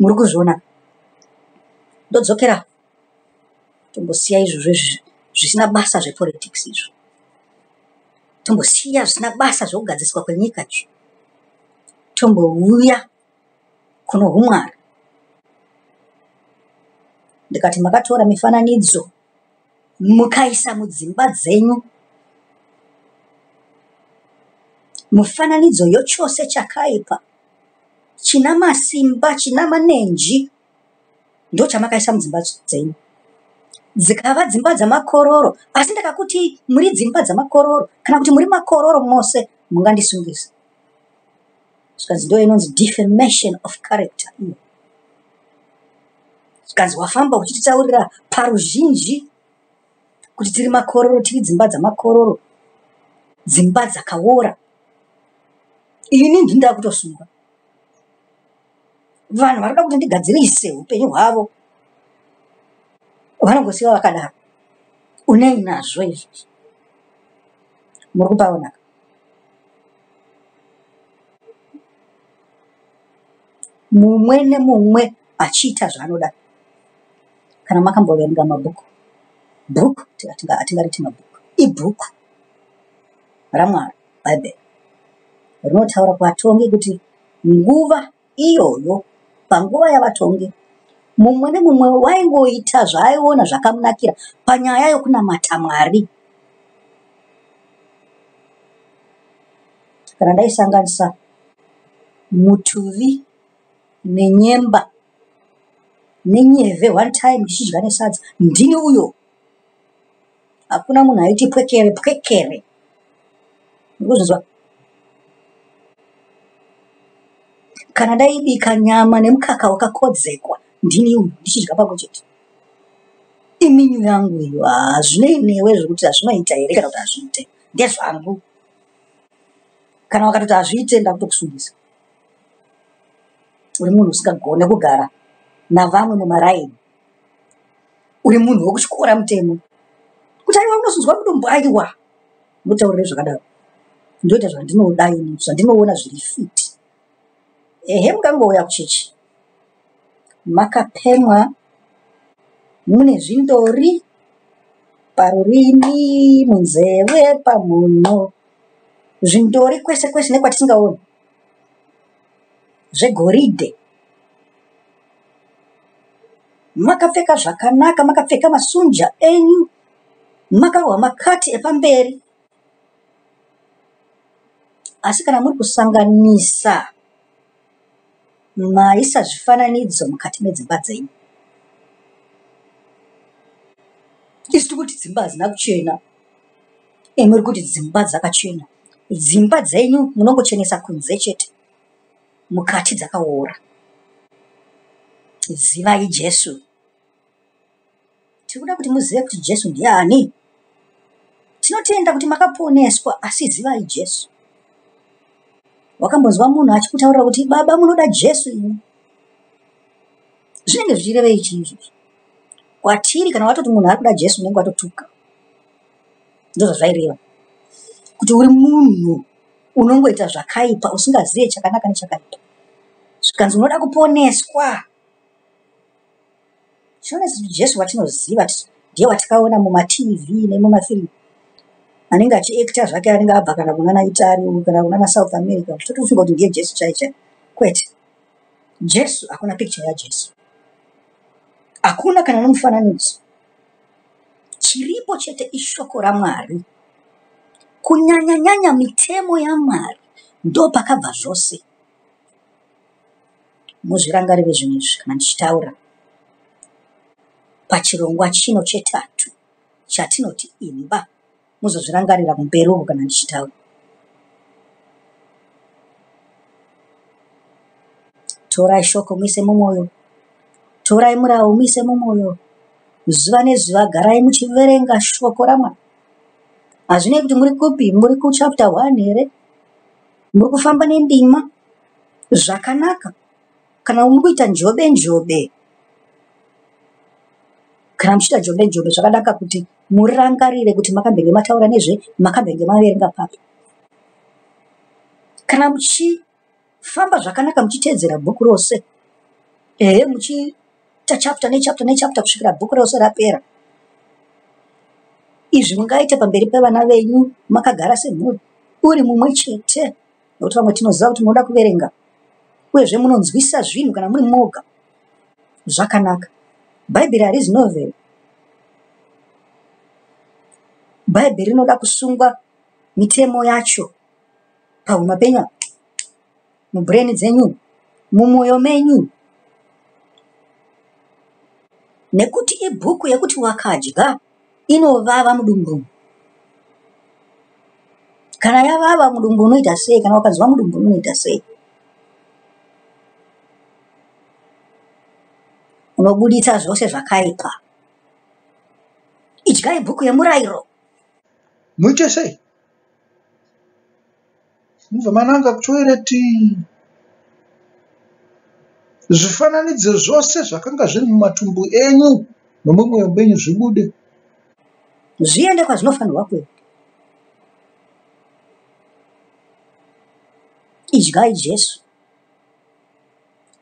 Muri kuzviona? Ndodzokera tombosiya izvozvo izvi zvisina basa zvepolitics izvo. Tombosiya zvisina basa zvekugadziriswa kwenyika izvo. Tombouya kuno humwari. Ndikati makatora mifananidzo mukaisa mudzimba dzenyu. Mufananidzo yochose chakaipa china masimba china manenji ndochamakaisa mudzimba dzenyu. Dzikava dzimba dzamakororo asi ndakakuti muri dzimba dzamakororo kana kuti muri makororo mose mungandisungisa. Zvikanzi ndo inonzi defamation of character iyo. Zvikanzi wafamba uchititaurira paruzhinji kuti tiri makororo, tiri dzimba dzamakororo, dzimba dzakaora. Ini ndini ndakutosungwa. Vanhu varikuda kuti ndigadzirise upenyu hwavo vanongosiva vakadaro. Unei nazvo izvozvo? Muri kupaonaka? Mumwe nemumwe achiita zvaanoda. Kana makamboverenga mabhuku, bhuku atingariti mabhuku, ibhuku raMwari, Bhaibheri, rinotaura kuvatongi kuti nguva iyoyo, panguva yavatongi, mumwe nemumwe waingoita zvaaiona zvakamunakira panyaya yokunamata Mwari. Kana ndaisanganisa mutuvi nenyemba nenyevhe one time ndichidya nesadza, ndini uyo. Hakuna munhu aiti pwekere pwekere. Ndikuzvinzwa. Kana ndaibika nyama nemukaka wakakodzekwa, ndini uyo ndichidya pamwe chete. Iminyu yangu iyo, hazvinei newe zvekuti hazvinoita here kana kuti hazviite. Ndezvangu. Kana wakatoti hazviite ndakutokusungisa. Uri munhu usingagone kugara navamwe mumaraini. Uri munhu wekutyora mutemo. Kuti aiwa unozonzwa mudumbu aiwa. Unotaurire zvakadaro. Ndoita zvandinoda ini, zvandinoona zviri fit. Ehe mukangouya kuchechi makapemwa mune zvindori parurimi, munzeve, pamhuno, zvindori kwese kwese nekwatisingaoni zvegoridhe. Makapfeka zvakanaka, makapfeka masunja enyu, makarohwa makati epamberi. Asi kana muri kusanganisa maisa zvifananidzo mukati medzimba dzenyu. Isu tiri kuti dzimba hadzina kuchena, imi muri kuti dzimba dzakachena. Dzimba dzenyu munongochenesa kunze chete, mukati dzakaora. Zivai Jesu. Tiri kuda kuti muzive kuti Jesu ndiani. Tinotenda kuti makaponeswa, asi zivai Jesu. Wakambonzwa munhu achikutaurira kuti baba munoda Jesu imi. Zvinenge zvichirevei chii izvozvo? Kwatiri kana watoti munhu ari kuda Jesu unenge watotuka. Ndozvazvaireva. Kuti uri munhu unongoita zvakaipa usingazive chakanaka nechakaipa. Zvikanzi unoda kuponeswa. Tinoona kuti Jesu watinoziva ndiye watakaona mumaTV nemumafirimu anenge achiekita zvake anenge abva kana kunana Italy kana kunana South America totofunga kuti ndiye Jesu chaiye chaiye. Kwete. Jesu hakuna picture yaJesu. Hakuna kana nomufananidzo. Chiripo chete ishoko raMwari. Kunyanya nyanya mitemo yaMwari ndopakabva zvose. Muzvirangarire zvinhu izvi kana ndichitaura pachirongwa chino chetatu chatinoti imba. Muzozvirangarira kumberi uko kana ndichitaura. Torai shoko muise mumwoyo. Torai murau muise mumwoyo. Zuva nezuva garai muchiverenga shoko raMwari. Hazvinei kuti muri kupi, muri kuchapter 1 here, muri kufamba nendima zvakanaka kana muri kuita njobe njobe kana muchiita njobe njobe zvakanaka kuti murangarire kuti makambenge mataura nezve makambenge maverenga papi kana muchifamba zvakanaka muchiteedzera bhuku rose. Ehe, muchiita chapter nechapter nechapter kusvikira bhuku rose rapera. Izvi mungaite pamberi pevana venyu makagara semhuri uri mumwe chete, nekuti vamwe tinoziva kuti munoda kuverenga uyezve munonzwisisa zvinhu kana muri moga zvakanaka. Bhaibheri harizi novel. Bhaibheri rinoda kusungwa mitemo yacho pahuma penyu apa, mubrain dzenyu, mumwoyo menyu. Nekuti ibhuku yekuti wakadya inovava mudumbu. Kana yavava mudumbu unoita sei? Kana wakanzwa mudumbu unoita sei? Unobuditsa zvose zvakaipa. Idyai bhuku yemurayiro. Muite sei? Mubva mananga kutoireti. Zvifananidzo zvose zvakanga zviri mumatumbu enyu nomumwoyo menyu zvibude. Zviende kwazvinofanirwa kuenda. Idyai Jesu.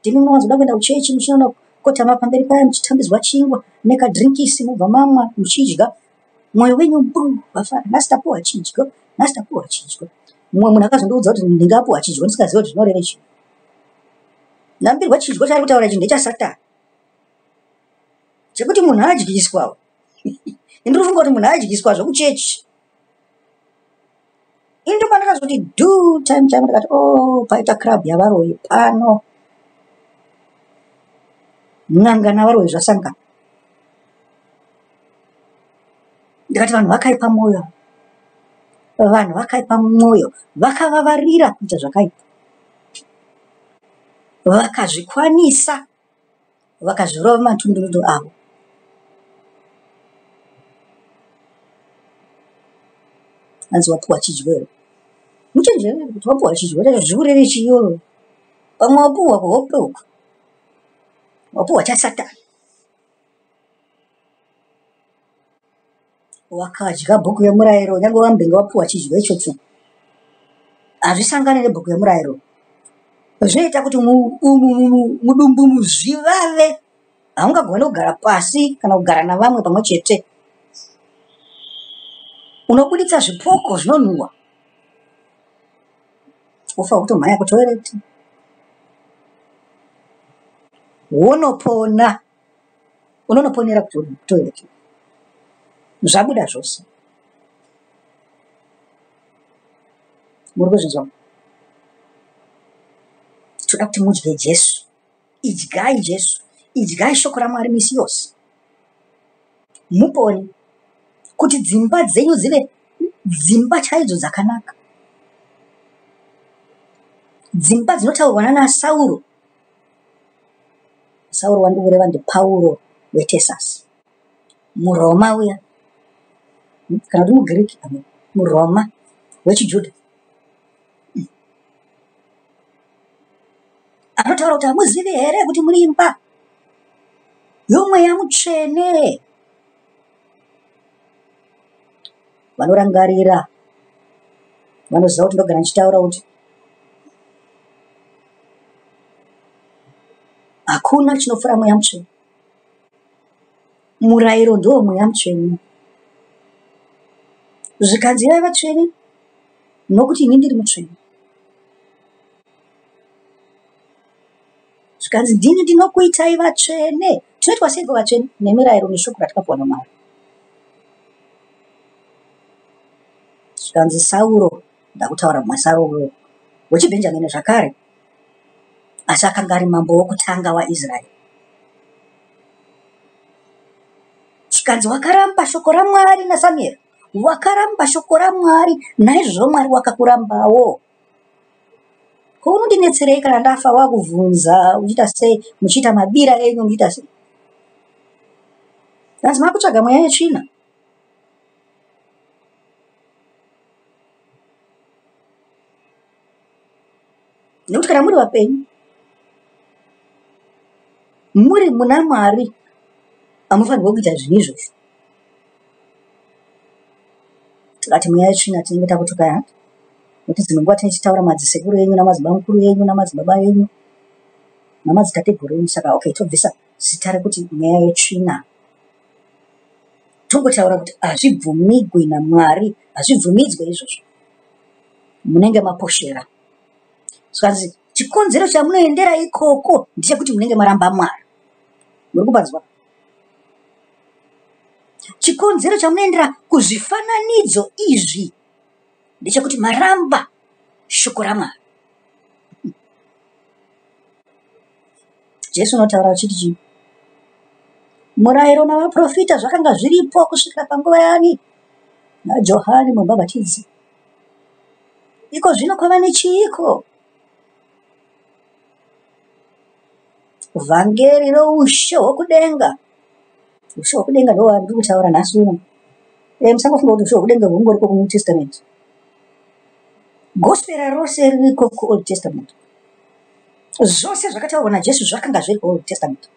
Ndimi munowanzoda kuenda kuchechi muchinonokotama pamberi paya muchitambidzwa chingwa nekadhirinkisi mobva mamwa muchidya. Mwoyo wenyu buu wafara. Nhasi tapuwa chidyo, nhasi tapuwa chidyo. Mumwe munhu akazondiudza kuti ndingapuwa chidyo ndisingazivi kuti zvinoreve chii. Ndambirwa chidyo chaari kutaura ichi ndechaSatani. Chekuti munhu adyiswa. Ndiri kufunga kuti munhu adyiswa zvekuchechi. Ini ndopandakazoti dhu time time ndakati oh paita club yavaroyi pano. N'anga navaroyi zvasangana. Ndikati vanhu vakaipa mwoyo. Vanhu vakaipa mwoyo vakavavarira kuita zvakaipa. Vakazvikwanisa vakazvirova matundundu avo. Hanzi wapuwa chidyo here? Muchenjerere kuti wapuwa chidyo chacho zvikureve chiyo. Pamwe wapuwa kuhope uku. Wapuwa chaSatani. Wakadya bhuku yemurayiro nyange wambenge wapuwa chidyo ichocho. Hazvisangane nebhuku yemurayiro. Zvinoita kuti mudumbu muzvivave. Haungagoni kugara pasi kana kugara navamwe pamwe chete. Unobuditsa zvipoko zvinonhuhwa. Wofa kutomhanya kutoireti. Wonopona. Unonoponera kutoireti. Zvabuda zvose. Muri kuzvinzwa? Toda kuti mudye Jesu. Idyai Jesu. Idyai shoko raMwari misi yose. Mupone. Kuti dzimba dzenyu dzive dzimba chaidzo dzakanaka. Dzimba dzinotaurwa nana Sauro. Sauro wandiri kureva ndiPauro weTesasi. MuRoma uya. Kana kuti muGiriki, muRoma wechiJudha. Anotaura kuti hamuzivi here kuti muri imba yomweya mutsvene. Vanorangarira, vanoziva kuti ndogara ndichitaura kuti hakuna chinopfuura mweya mutsvene. Murayiro ndiwo mweya mutsvene. Zvikanzi ivai vatsvene nokuti ini ndiri mutsvene. Zvikanzi ndini ndinokuitai vatsvene. Tinoitwa seiko vatsvene? Nemirayiro neshoko ratikapuwa naMwari. Zvikanzi Sauro, ndakutaura mwaSauro wechiBhenjamini zvakare, asi akanga ari mambo wokutanga waIsraeri. Zvikanzi wakaramba shoko raMwari naSamueri. Wakaramba shoko raMwari, naizvozvo Mwari wakakurambawo. Ko unondinetserei kana ndafa wakuvhunza uchiita sei, muchiita mabira enyu muchiita sei? Hanzi makutsvaga mweya yetsvina. Nekuti kana muri vapenyu, muri muna Mwari, hamufanirwe kuita zvinhu izvozvo. Tikati mweya yetsvina tinenge takutuka ya. Nekuti dzimwe nguva tinenge tichitaura madzisekuru enyu namadzibamukuru enyu namadzibaba enyu. Namadzitateguru enyu saka okay tobvisa zita rekuti mweya yetsvina. Tongotaura kuti hazvibvumigwi naMwari, hazvibvumidzwe izvozvo. Munenge maposhera. Zvikanzi chikonzero chamunoendera ikoko ndechekuti munenge maramba Mwari. Muri kupanzwa? Chikonzero chamunoendera kuzvifananidzo izvi ndechekuti maramba shoko raMwari. Jesu unotaura achiti chii? Murayiro navaprofita zvakanga zviripo kusvikira panguva yani? NaJohani Mubhabhatidzi. Iko zvino kwava nechiiko? Vhangeri roushe hwokudenga. Ushe hwokudenga ndo wandiri kutaura nhasi uno. E, musangofunga kuti ushe hwokudenga hungoriko kuNew Testament. Gospera rose ririko kuOld Testament. Zvose zvakataurwa naJesu zvakanga zviri kuOld Testament.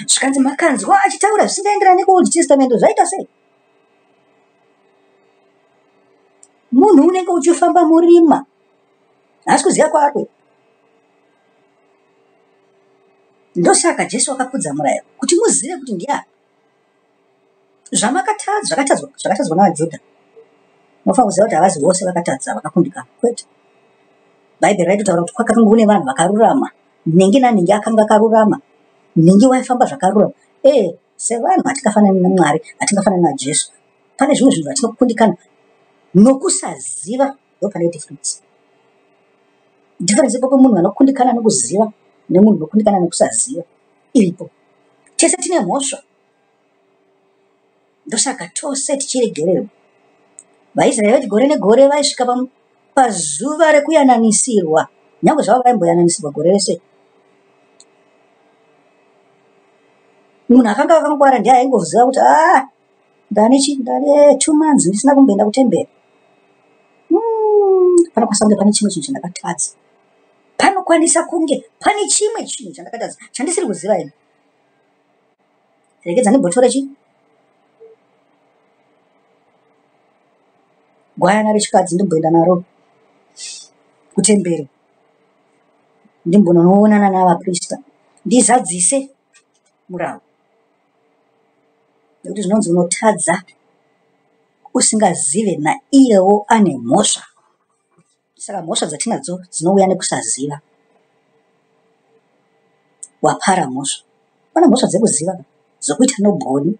Zvikanzi makanzwa achitaura zvisingaenderani nekuOld Testament zvaita sei? Munhu unenge uchifamba murima haasi kuziva kwaari kuenda. Ndosaka Jesu akakudza murayiro kuti muzive kuti ndiani. Zvamakatadza zvakatadzwa zvakatadzwa navaJudha. Munofanira kuziva kuti havazi vose vakatadza vakakundikana. Kwete. Bhaibheri raitotaura kuti kwakanga kune vanhu vakarurama. Nhingi nanhingi akanga akarurama. Nhingi waifamba zvakarurama. Ee, sevanhu hatingafanani naMwari, hatingafanani naJesu. Pane zvimwe zvinhu zvatinokundikana nokusaziva. Ndopane difference. Difference ipo pemunhu anokundikana nokuziva nemunhu anokundikana nokusaziva iripo. Tese tine mhosva. Ndosaka tose tichiregererwa. VaIsraeri vaiti gore negore vaisvika pazuva rekuyananisirwa, nyange zvavo vaimboyananisirwa gore rese. Munhu akanga akangwara ndiye aingoziva kuti ah, ndane chi ndane 2 months ndisina kumboenda kutemberi. Panokwanisa kunge pane chimwe chinhu chandakatadza. Panokwanisa kunge pane chimwe chinhu chandakatadza chandisiri kuziva ini. Regedza ndimbotore chi gwayana rechikadzi ndimboenda naro kutemberi ndimbonoonana navaprista ndizadzise murau nekuti zvinonzi unotadza usingazive naiyewo ane mhosva. Saka mhosva dzatinadzo dzinouya nekusaziva. Wapara mhosva. Pane mhosva dzekuziva dzokuita nobwoni.